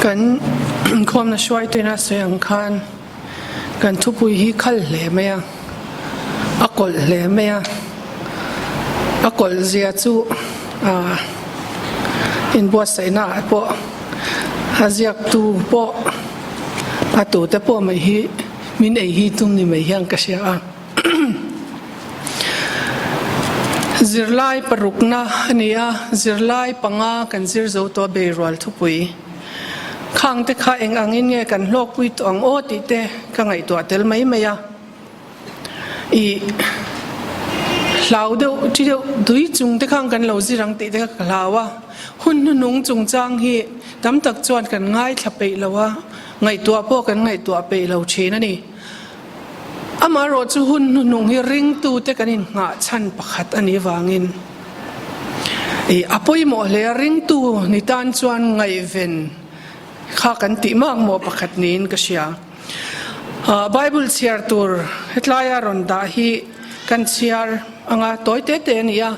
Kan inkhawmna hruaituin a sawi ang khan kan thupui hi khal hle mai a, a kawlh hle mai a, a kawlh zia chu ah inbuatsaihna ah pawh a ziaktu pawh a tute pawh mai hi min ei hi tum ni mai hian ka hria a. Zirlai parukna a ni a, zirlai panga kan zir zo tawh a beirual thupui. Khang te kha eng angin nge kan hlawkpui tawh ang aw tih te ka ngaihtuah tel mai mai a. Ih hlau deuh thi deuh tui chung te khan kan lo zir ang tih te kha ka hlau a. Hun hnuhnung chungchang hi tam tak chuan kan ngaithla peih lo a, ngaihtuah pawh kan ngaihtuah peih lo thin a ni. Amaherawh chu hun hnuhnung hi ringtute kan innghah chhan pakhat a nih vangin ih a pawimawh hle a, ringtu ni tan chuan ngaihven kha kan tih makmawh pakhat niin ka hria. Bible chhiar tur hetlaia rawn dah hi kan chhiar anga tawi te te a ni a.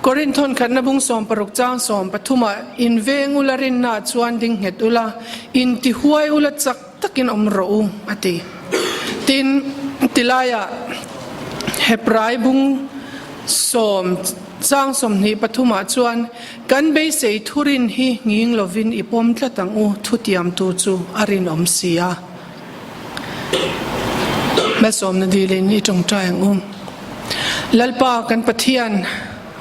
Korinth thawnkhatna bung 16 chang 13 ah inveng ula rinna ah chuan ding nghet ula, intihuai ula chak takin awm rawh u, a ti. Tin, tilaiah Hebrai bung sawm chang 23 ah chuan kan beisei thurin hi nghing lovin i pawm tlat ang u, thutiamtu chu a rinawm si a. Malsawmna dilin i tawngtai ang u. Lalpa kan Pathian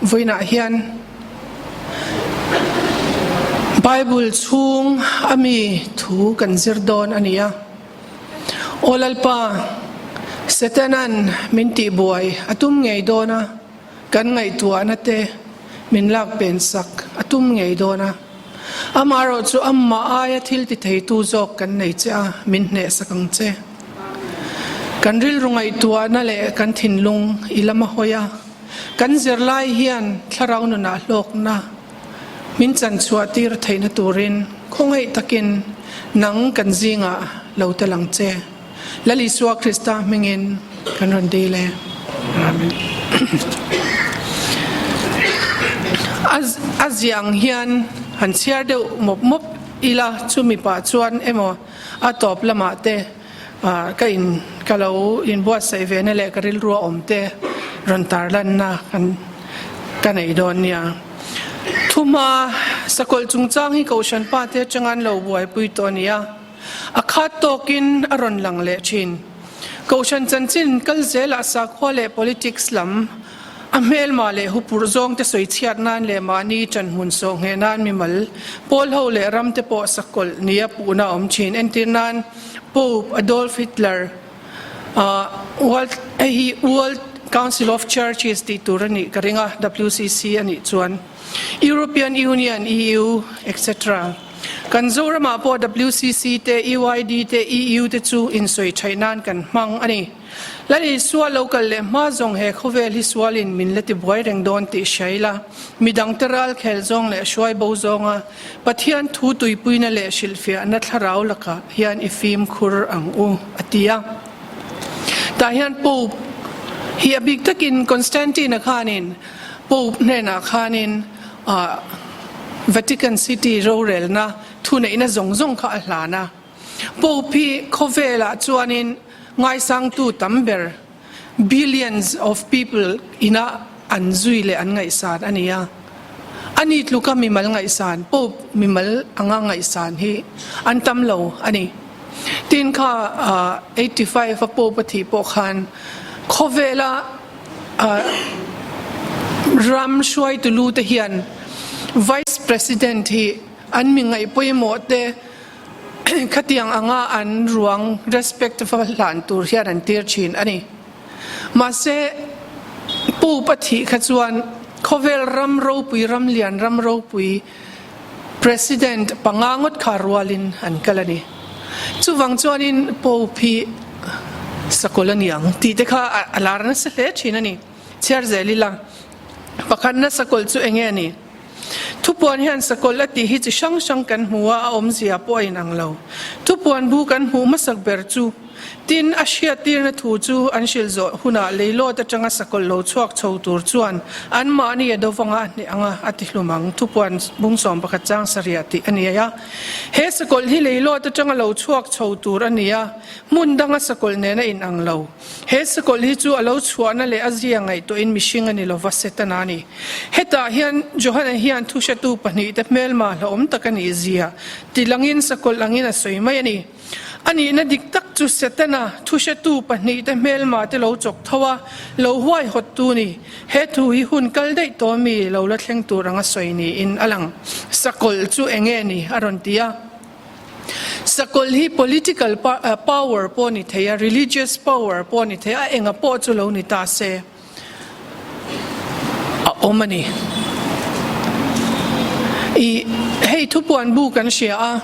vawiinah hian Bible chhung a mi thu kan zir dawn a ni a. Aw Lalpa, Setanan min tihbuai a tum ngei dawn a, kan ngaihtuahna te min lak pen sak a tum ngei dawn a. Amaherawh chu amah aia thil ti theitu zawk kan nei che a, min hnehsak ang che. Kan rilru ngaihtuahna leh kan thinlung i lam a hawi a, kan zirlai hian thlarau nunah hlawkna min chanchhuah tir theihna turin khawngaih takin nang kan zingah lo tel ang che. Lal Isua Krista hmingin kan rawn dil e. Amen. A ziah ang hian han chhiar deuh mawp mawp ila chumi pah chuan emaw a tawp lamah te ka in ka lo inbuatsaih ve na leh ka rilru a awm te rawn tarlanna kan ka nei dawn nia. Thuma sakawlh chungchang hi Kohhran pa te atanga an lo buaipui tawh a ni a. A khat tawkin a rawn lang leh thin. Kohhran chanchin kal zelah sakhua leh politics lam a hmelma leh hupurh zawngte sawi chhiat nan leh mahni ṭanhmun sawh ngheh nan mimal pawl ho leh ramte pawh sakawlh nia puhna a awm thin. Entir nan Pope Adolf Hitler World hei hi World Council of Churches tih tur a nih ka ring a, WCC a nih chuan European Union, EU, etc. Kan Zoramah pawh WCC te, UID te, EU te chu insawi thaih nan kan hmang a ni. Lal Isua lo kal leh hma zawng he khawvel hi sualin min la ti buai reng dawn tih hria ila, midangte ral khel zawng leh hruai bo zawnga Pathian thu tuipuina leh hrilhfiahna thlarau lakah hian i fimkhur ang u, a ti a. Tah hian Pope hi a bik takin Constantine-a khanin Pope hnenah khanin Vatican City rorelna thuneihna zawng zawng kha a hlan a. Pope hi khawvelah chuanin ngaisangtu tam ber, billions of people, ina an zui leh an ngaihsan a ni a. Ani tluka mimal ngaihsan, Pope mimal anga ngaihsan hi an tam lo a ni. Tin kha 85 a Pope a thih pawh khan khawvela Ram hruaitu lu te hian Vice President hi an mi ngaih pawimawh te khatiang anga an ruang respect va hlan tur hian an tir thin a ni. Mahse Pope a thih kha chuan khawvel ram ropui ram lian ram ropui President panga ngawt kha rualin an kal a ni. Chuvang chuanin Pope hi sakawlh a ni ang tih te kha a lar nasa hle thin a ni. Chhiar zel ila, pakhatna sakawlh chu enge a ni? Thupuan hian sakawlh a tih hi chi hrang hrang kan hmu a, a awmzia pawh a inang lo. Thupuan bu kan hmuh hmasak ber chu. Tin, a hriattirna thu chu an hrilh zawh hunah leilawt atanga sakawlh lo chhuak chho tur chuan anmahni a do vanga a hneh anga a ti hlum ang, thupuan bung 11 chang sarih tih a ni a. He sakawlh hi leilawt atanga lo chhuak chho tur a ni a, hmun danga sakawlh nen a inang lo. He sakawlh hi chu a lo chhuahna leh a zia ngaihtuahin mihring a ni lova, Setana a ni. Hetah hian Johana hian thuhretu pahnihte hmelma hlauhawm tak a nih zia tilangin sakawlh angin a sawi mai a ni. A nihna dik tak chu Setana thuhretu pahnihte hmelma te lo chawk tho a, lo huaihawttu ni. He thu hi hun kal daih tawh mi lo la thleng tur anga sawi niin a lang. Sakawlh chu enge ni? a rawn ti a. Sakawlh hi political power pawh ni thei a, religious power pawh ni thei a, a enga pawh chu lo ni ta se a awm a ni. I hei thupuan bu kan hria a,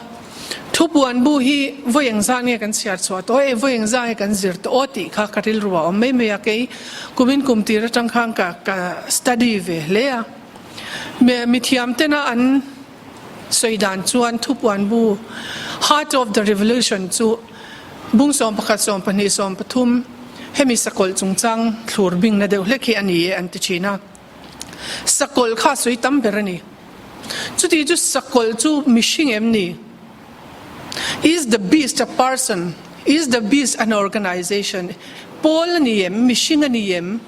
thupuan bu hi vawi engzah nge kan chhiar chhuah tawh e, vawi engzah nge kan zir tawh aw tih kha ka rilru a awm mai mai a, kei kumin kum tir atang khan ka ka study ve hle a, mithiam tena an Sawi dan chuan thupuan bu Heart of the Revolution chu bung 11, 12, 13 hemi sakawlh chungchang thlur bingna deuh hlek hi a ni e an ti thin a. Sakawlh kha sawi tam ber a ni. Chuti chu sakawlh chu mihring em ni? Is the beast a person? Is the beast an organization? Pawl a ni em? Mihring a ni em?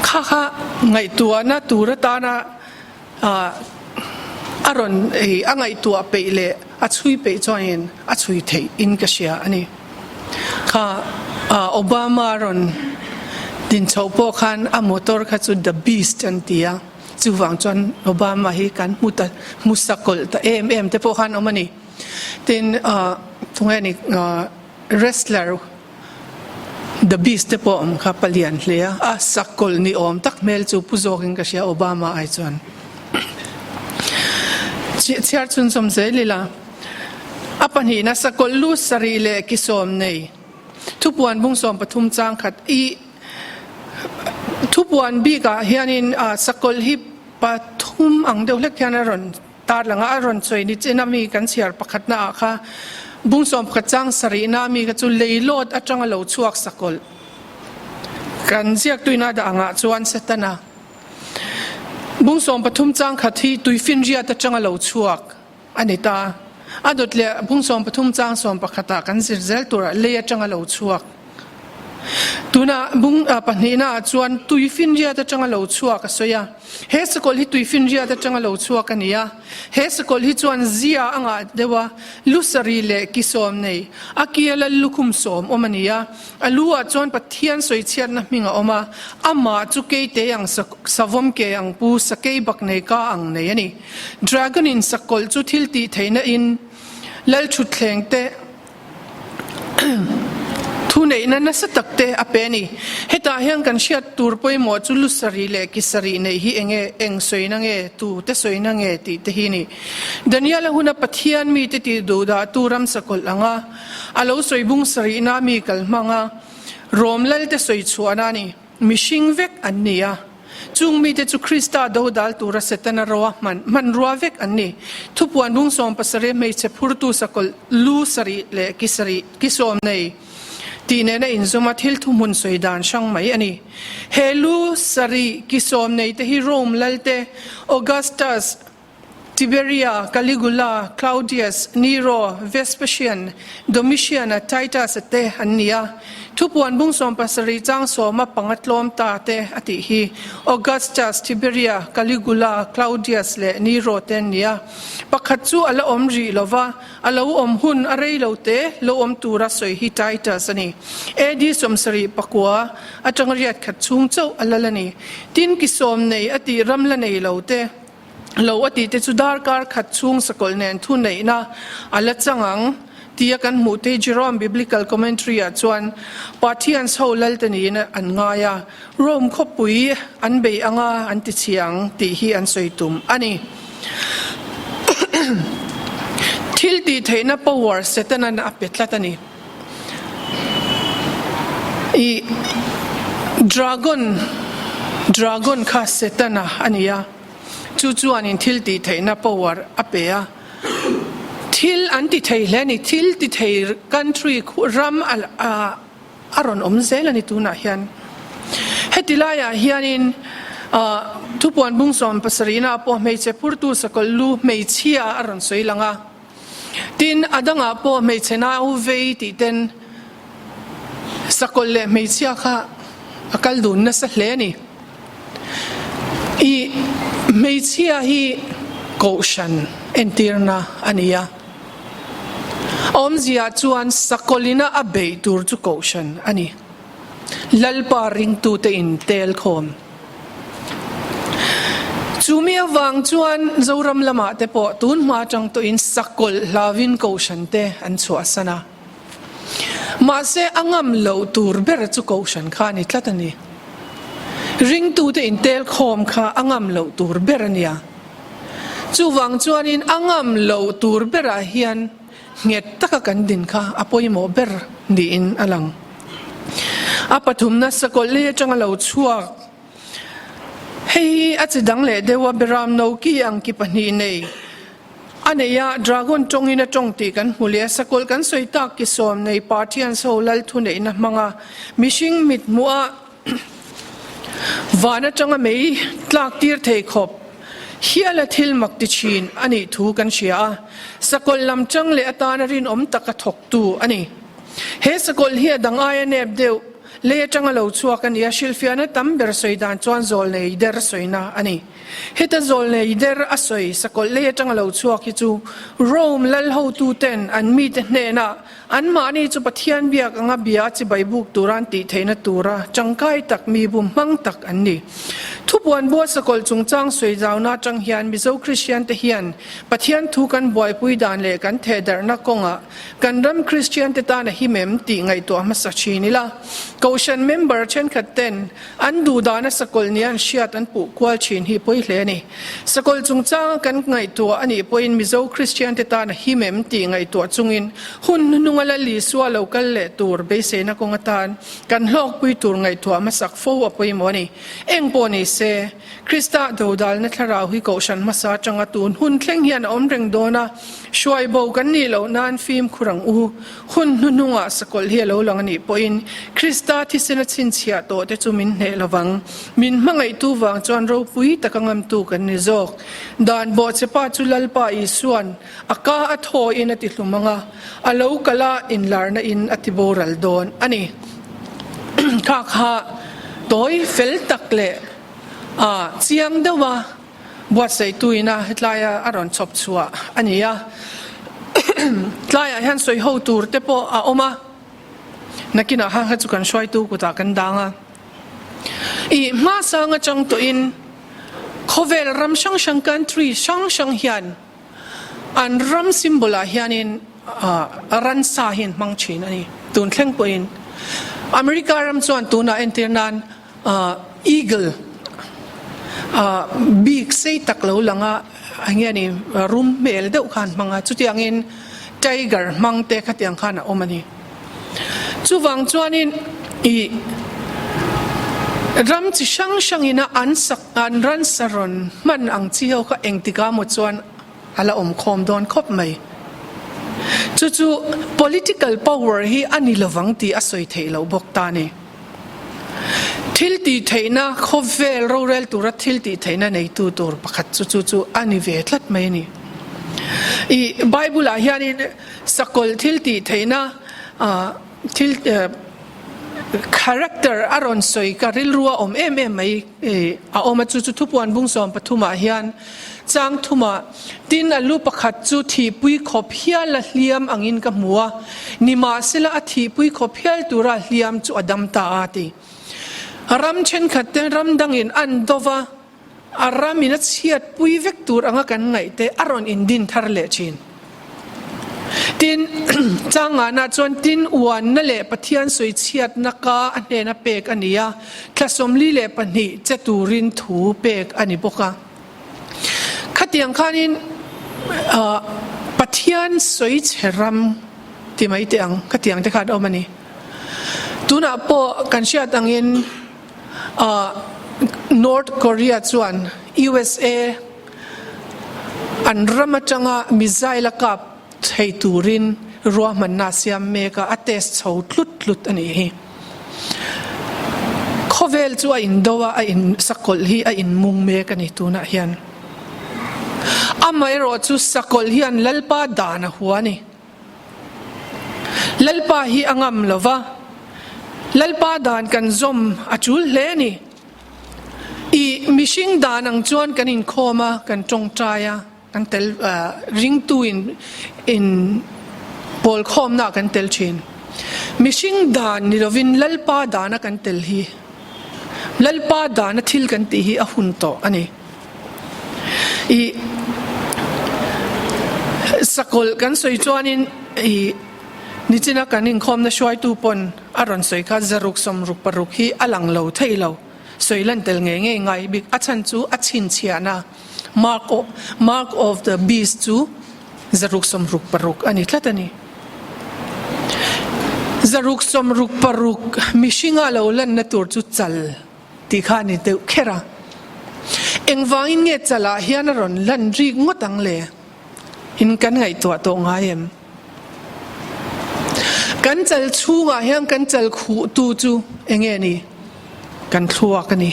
Kha kha ngaihtuahna tur atana A rawn ei, a ngaihtuah peih leh a chhui peih chuanin a chhui theih in ka hria a ni. Kha Obama rawn din chhoh pawh khan a motor kha chu the beast an ti a, chuvang chuan Obama hi kan hmu ta, hmu sakawlh ta em em te pawh khan awm a ni. Tin, tunge ni wrestler The Beast te pawh awm kha palian hle a, a sakawlh ni awm tak hmel chu pu zawkin ka hria Obama ai chuan. Chhiar chhunzawm zel ila, a pahnihna sakawlh lu sarih leh ki sawm nei thupuan bung 13 chang khat i thupuan bikah hianin sakawlh hi pathum ang deuh hlek hian a rawn Tarlanga a rawn sawi ni chin a mi kan chhiar pakhatna ah kha bung 11 chang sarihna mi kha chu leilawt atanga lo chhuak sakawlh kan ziaktuina dah angah chuan Setana bung 13 chang khat hi tuifinriat atanga lo chhuak a ni ta. A dawt leh bung 13 chang 11 ah kan zir zel turah lei atanga lo chhuak Tunah bung pahnihna ah chuan tuifinriat atanga lo chhuak a sawi a. He sakawlh hi tuifinriat atanga lo chhuak a ni a. He sakawlh hi chuan zia a ngah deuh a, lu sarih leh ki sawm nei, a kia lal lukhum sawm awm a ni a. A lu ah chuan Pathian sawichhiatna hming a awm a, amah chu keite ang savawm ke ang pu sakei bak nei ka ang nei a ni. Dragon in sakawlh chu thil tih theihna in lal thutthleng te, Thuneihna nasa tak te a pe a ni. Hetah hian kan hriat tur pawimawh chu lu sarih leh ki sarih neih hi enge, eng sawina nge, tu te sawina nge tih te hi a ni. Daniela huna Pathian mite tih duh dah tu ram sakawlh anga a lo sawi bung sarihna mi kal hmanga Rom lalte sawi chhuahna a ni. Mihring vek an ni a, chung mite chu Krista dodal tura Setana roa hman hmanrua vek an ni. Thupuan bung 70 hmeichhe phurtu sakawlh lu sarih leh ki sarih ki sawm nei tih nena inzawm a thil thuhmun sawi dan hrang mai a ni. He lu sarih ki sawm nei te hi Rome lalte Augustus, Tiberia, Caligula, Claudius, Nero, Vespasian, Domitian-a, Titus-a te an ni a. Thupuan bung 70 chang sawma panga tlawm ta te a tih hi Augustus, Tiberia, Caligula, Claudius leh Nero te an ni a. Pakhat chu a la awm rih lo va, a lo awm hun a rei lo te lo awm tura sawi hi Titus a ni. AD 79 atanga riat khat chhung chauh a lal a ni. Tin, ki sawm nei a tih ram la nei lo te. Lo a tih te chu darkar khat chhung sakawlh nen thu neihna a la chang ang tia kan hmuh te hi Jerome Biblical Commentary ah chuan Parthians ho lal te niin an ngai a, Rome khawpui an bei anga an ti chhi ang tih hi an sawi tum a ni. Thil tih theihna power Setanan a pe tlat a ni. I dragon dragon kha Setana a ni a, chu chuanin thil tih theihna power a pe a. Thil an ti thei hle a ni, thil ti thei country ram a rawn awm zel a ni tunah hian. Heti laiah hianin thupuan bung 70 ah pawh hmeichhe phurtu sakawlh lu hmeichhia a rawn sawi lang a. Tin, a dangah pawh hmeichhe nau vei tih ten sakawlh leh hmeichhia kha a kal dun nasa hle a ni. I hmeichhia hi kohhran entirna a ni a, awmzia chuan sakawlhina a beih tur chu kohhran a ni. Lalpa ringtute intel khawm. Chumi avang chuan Zoram lamah te pawh tun hma atang tawhin sakawlh hlauvin kohhran te an chhuahsan a. Mahse a ngam loh tur ber chu kohhran kha a ni tlat a ni. Ringtute intel khawm kha a ngam loh tur ber a nia. Chuvang chuanin a ngam loh tur berah hian nghet taka kan din kha a pawimawh ber niin a lang. A pathumna sakawlh lei atanga lo chhuak. Hei hi a chi dang leh deuh a, Beram no ki ang ki pahnih nei a nei a, Dragon tawngin a tawng tih kan hmu leh a, sakawlh kan sawi tak ki sawm nei Parthians ho lal thuneihna hmanga mihring mit hmuh a van atanga mei tlak tir thei khawp hial a thil mak ti thin a nih thu kan hria a, sakawlh lam tang leh atana rinawm taka thawktu a ni. He sakawlh hi a dang aia nep deuh lei atanga lo chhuak a ni a, hrilhfiahna tam ber sawi dan chuan zawlnei der sawina a ni. Heta zawlnei der a sawi sakawlh lei atanga lo chhuak hi chu Rome lal hotuten an mite hnenah anmahni chu Pathian biak anga bia a chibai buk tura an tih theihna tura tangkai tak mi bum hmang tak an ni. Thupuan bua sakawlh chungchang sawi zauna atang hian Mizo Kristian te hian Pathian thu kan buaipui dan leh kan thehdarhna kawngah Kan ram Kristian te tan a him em tih ngaihtuah hmasa thin ila. Kohhran member thenkhat ten an duh dana sakawlh nia an hriat an puh kual thin hi pawi hle a ni. Sakawlh chungchanga kan ngaihtuah a nih pawhin Mizo Kristian te tan a him em tih ngaihtuah chungin hun hnuhnunga Lal Isua lo kal leh tur beiseina kawng atan kan hlawkpui tur ngaihtuah hmasak fo a pawimawh a ni. Eng pawh ni se, Krista dodalna thlarau hi kohhran hmasa atanga tun hun thleng hian a awm reng dawn a, hruai bo kan nih loh nan fimkhur ang u. Hun hnuhnungah sakawlh hi a lo lang a nih pawhin Krista thisena chhinchhiah tawh te chu min hneh lovang. Min hmangaihtu vang chuan ropui taka ngamtu kan ni zawk. Dan bawhchepa chu Lalpa Isuan a ka a thawiin a ti hlum ang a, a lo kal a inlarna in a ti boral dawn a ni. Kha kha tawi fel tak leh A chiang deuh a, buatsaihtuin a hetlaia a rawn chhawp chhuah a ni a. Tlaiah hian sawi ho tur te pawh a awm a, nakinah khan kha chu kan hruaitu kutah kan dang a. I hmasang atang tawhin khawvel ram hrang hrang, country hrang hrang hian an ram symbol ah hianin ransa hi an hmang thin a ni. Tun thleng pawhin America ram chuan tunah entir nan Eagle bik sei tak lo lang a eng nge ni rum hmel deuh khan hmang a chutiangin tiger hmang te khatiang khan a awm a ni. Chuvang chuanin ih ram chi hrang hrangin a an sak an ransa rawn hman ang chi ho kha engtikah maw chuan a la awm khawm dawn khawp mai. Chu chu political power hi a ni lovang tih a sawi theih loh bawk ta a ni. Thil tih theihna khawvel rorel tura thil tih theihna neitu tur pakhat chu chu chu a ni ve tlat mai a ni. I Bible ah hianin sakawlh thil tih theihna thil character a rawn sawi ka rilru a awm em em mai a awm a chu chu thupuan bung 13 ah hian chang thumah tin a lu pakhat chu thihpui khawp hial a hliam angin ka hmu a nimahsela a thihpui khawp hial tura hliam chu a dam ta a ti. Ram thenkhat te ram dangin an dova A ram in a chhiat pui vek tur anga kan ngaih te a rawn indin thar leh thin. Tin, Changana chuan tin uanna leh Pathian sawi chhiatna ka a hnena pek a ni a, thla 42 che turin thu pek a ni bawk a. Khatiang khanin Pathian sawi chhe ram ti mai teh ang, khatiang te khan awm a ni. Tunah pawh kan hriat angin, North Korea chuan usa an ram atanga missile a kap. thei turin ruahmanna a siam mek a, a test chho tlut tlut a nih hi. Khawvel chu a indo a, a in sakawlh hi a inmung mek a ni tunah hian. Amaherawh chu sakawlh hian Lalpa dan a hua a ni. Lalpa hi a ngam lo va, Lalpa dan kan zawm a tul hle a ni. I mihring dan ang chuan kan inkhawm a, kan tawngtai a, kan tel ringtu in in pawl khawmna ah kan tel thin. Mihring dan ni lovin Lalpa dana kan tel hi, Lalpa dana thil kan tih hi a hun tawh a ni. I sakawlh kan sawi chuanin i nichina kan inkhawmna hruaitu pawn a rawn sawi kha zaruk sawmruk paruk hi a lang lo thei lo sawi lan tel ngei ngei ngai bik a chhan chu a chhinchhiahna mark of mark of the beast chu zaruk sawmruk paruk a ni tlat a ni. Zaruk sawmruk paruk mihringa lo lanna tur chu chal. Tih kha a ni deuh kher a. Engvangin nge chalah hian a rawn lan rik ngawt ang le? In kan ngaihtuah tawh ngai em? Kan chal chhungah hian kan chal khuhtu chu enge ni? Kan thluak a ni.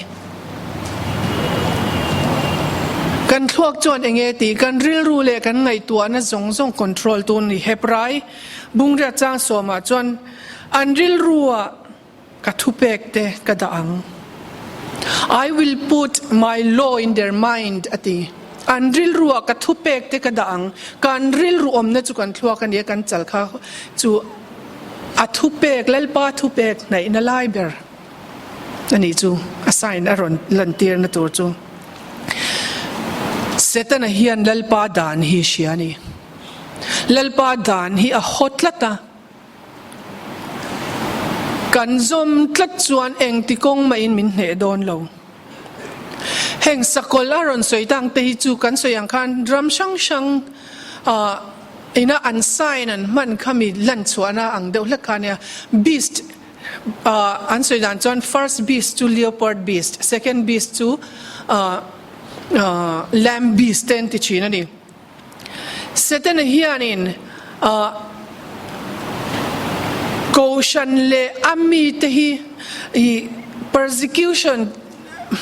Kan thluak chuan enge tih kan rilru leh kan ngaihtuahna zawng zawng control tu a ni. Hebrai Bungriat chang sawmah chuan an rilruah Ka thupek te ka dah ang. I will put my law in their mind a ti. An rilru ah ka thupek te ka dah ang. Kan rilru awmna chu kan thluak a nia, kan chal kha chu a thupek, Lalpa thupek hnaihna lai ber a nih chu a sign a rawn lantirna tur chu. Setana hian Lalpa dan hi hria a ni. Lalpa dan hi a haw tlat a. Kan zawm tlat chuan engti kawng mahin min hneh dawn lo. Heng sakawlh a rawn sawi tang te hi chu kan sawi ang khan ram hrang hrang ina an sign an hman kha mi lan chhuahna ang deuh hlek kha ania. Beast an sawi dan chuan first beast chu leopard beast, second beast chu lamb beast te an ti thin a ni. Setana hianin Kohhran leh a mite hi persecution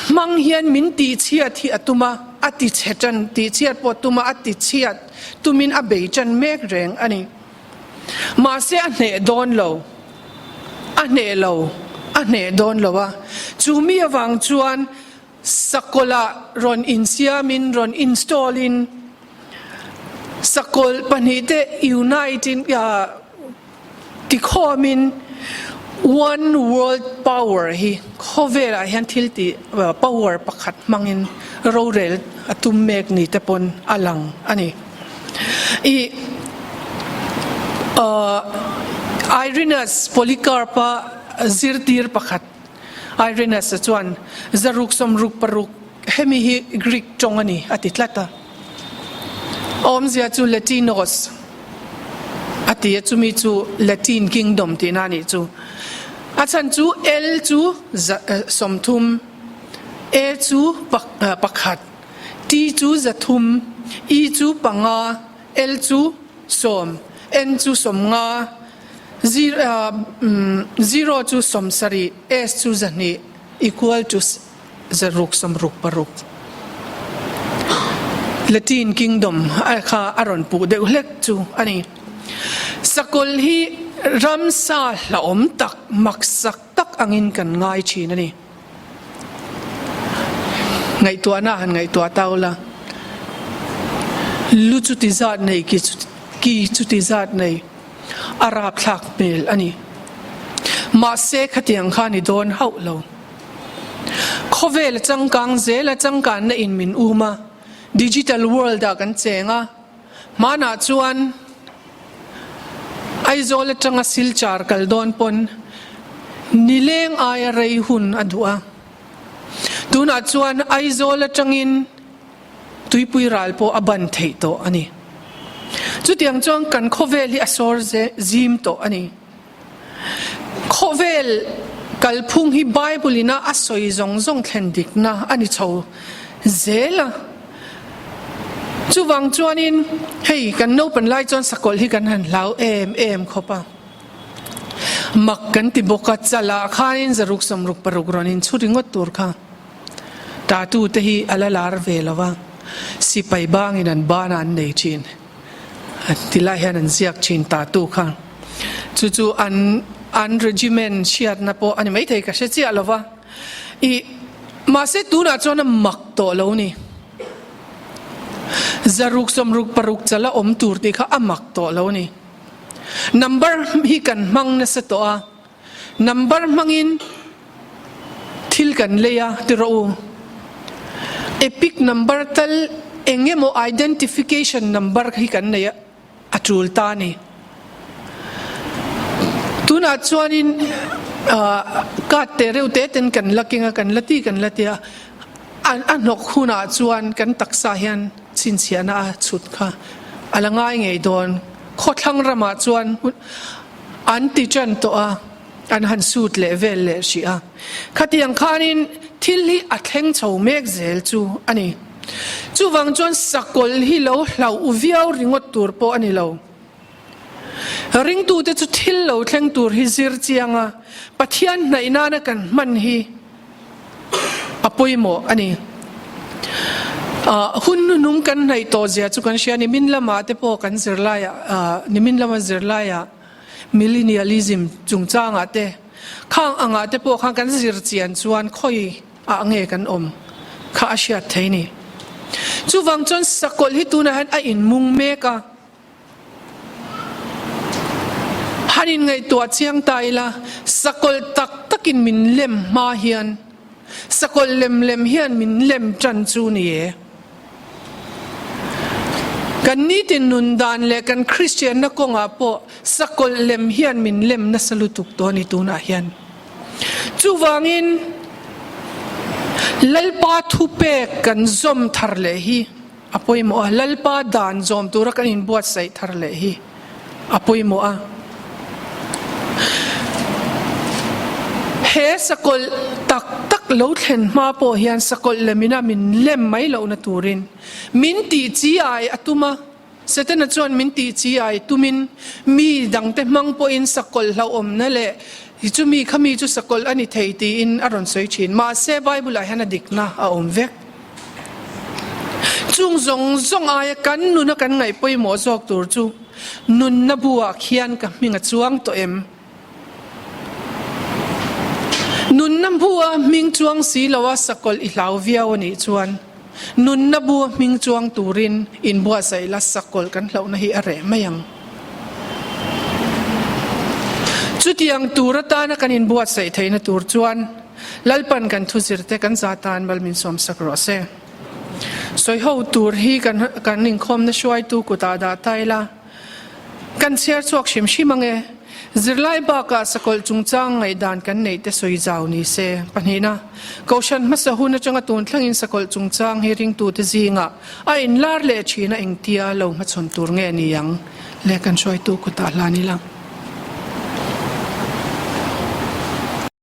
hmang hian min tihchhiat hi a tum a, a tichhe tan, tihchhiat pawh a tum a, a tichhiat tumin a bei tan mek reng a ni. Mahse a hneh dawn lo, a hneh lo, a hneh dawn lo a. Chu mi avang chuan Sakawlh-ah rawn insiamin, rawn install-in, sakawlh pahnihte unite-in, tikhawmin One World Power hi khawvelah hian thil tih power pakhat hmangin rorel a tum mek ni te pawn a lang a ni. I Irenaeus Polycarp-a zirtir pakhat Irenaeus-a chuan, Zaruk sawmruk paruk, hemi hi Greek tawng a ni, a ti tlat a. A awmzia chu Latinos a ti a, chumi chu Latin Kingdom tihna a nih chu. A chhan chu L chu 30, A chu pakhat, T chu 300, E chu panga, L chu sawm, N chu 50, Zero chu 70, S chu 200 equal to 600 66. Latin Kingdom kha a rawn puh deuh hlek chu a ni. Sakawlh hi ramsa hlauhawm tak, maksak tak angin kan ngai thin a ni. Ngaihtuahna han ngaihtuah ta ula, lu chuti zat nei, ki chuti zat nei, a rapthlak hmel a ni. Mahse khatiang kha ni dawn hauh lo. Khawvel a changkang zel a, changkanna in min um a, digital world ah kan cheng a, hmanah chuan Aizawl atanga Silchar kal dawn pawn nileng aia rei hun a duh a, tunah chuan Aizawl atangin Tuipui ral pawh a ban theih tawh a ni. Chutiang chuan kan khawvel hi a sawr zim tawh a ni. Khawvel kalphung hi Bible ina a sawi zawng zawng thlen dikna a ni chho zel a. Chuvang chuanin hei kan naupan lai chuan sakawlh hi kan han hlau em em khawp a. Mak kan ti bawk a, chalah khanin zaruk 66 rawn inchhu ringawt tur kha tattoo te hi a la lar ve lo va, sipai bangin an banah an nei thin. Tilai hian an ziak thin tattoo kha. Chu chu an an regiment hriatna pawh a ni maithei ka hre chiah lo va. Ih, mahse tunah chuan a mak tawh lo ni. 666 chala awm tur tih kha a mak tawh lo ni. Number hi kan hmang nasa tawh a, number hmangin thil kan lei a ti rawh u. Epic number tal eng emaw identification number hi kan nei a. a tul ta a ni. Tunah chuanin card te reuh te ten kan la keng a, kan la ti kan la ti a, a hnawk hunah chuan kan taksa hian chhinchhiahna a chhut kha a la ngai ngei dawn. Khawthlang ramah chuan an ti tan tawh a, an han sut leh vel leh hrih a. Khatiang khanin thil hi a thleng chho mek zel chu a ni. Chuvang chuan sakawlh hi lo hlauh viau ringawt tur pawh a ni lo. Ringtute chu thil lo thleng tur hi zir chiang a, Pathian hnaih nana kan hman hi a pawimawh a ni. Hun hnuhnung kan hnaih tawh zia chu kan hria, nimin lamah te pawh kan zirlaiah, nimin lama zirlaiah millennialism chungchangah te, khang angah te pawh khan kan zir chian chuan khawi ah nge kan awm kha a hriat thei ni. Chuvang chuan sakawlh hi tunah hian a inmung mek a. Han inngaihtuah chiang ta ila, sakawlh tak takin min lem hma hian, sakawlh lem lem hian min lem tan chu ni e. Kan nitin nun dan leh kan Kristianna kawngah pawh sakawlh lem hian min lem nasa lutuk tawh a ni tunah hian. Chuvangin, Lalpa thupek kan zawm thar leh hi a pawimawh a, Lalpa dan zawm tura kan inbuatsaih thar leh hi a pawimawh a. He sakawlh tak tak lo thlen hma pawh hian sakawlh lemina min lem mai lohna turin min tih chi ai a tum a. Setana chuan min tih chi ai tumin mi dangte hmang pawhin sakawlh hlauhawmna leh chumi khami chu sakawlh a ni thei tiin a rawn sawi thin. Mahse, Bible-ah hian a dikna a awm vek. Chung zawng zawng aia kan nuna kan ngaih pawimawh zawk tur chu nunna buah khian ka hming a chuang tawh em? Nunna bua hming chuang si loa sakawlh i hlau viau a nih chuan nunna bua hming chuang turin inbuatsaih la sakawlh kan hlauhna hi a reh mai ang. Chutiang tur atana kan inbuatsaih theihna tur chuan Lalpan kan thuzirte kan za tan mal min sawmsak rawh se. Sawiho tur hi kan inkhawmna hruaitu kutah dah ta ila. Kan chhiar chhuak hrim hrim ang e. Zirlai bakah sakawlh chungchang ngaihdan kan neih te sawi zau ni se. Pahnihna, Kohhran hmasa hun atanga tun thlangin sakawlh chungchang hi ringtute zingah a inlar leh thin a engtia lo hmachhawn tur nge ni ang le kan hruaitu kutah hlan ila.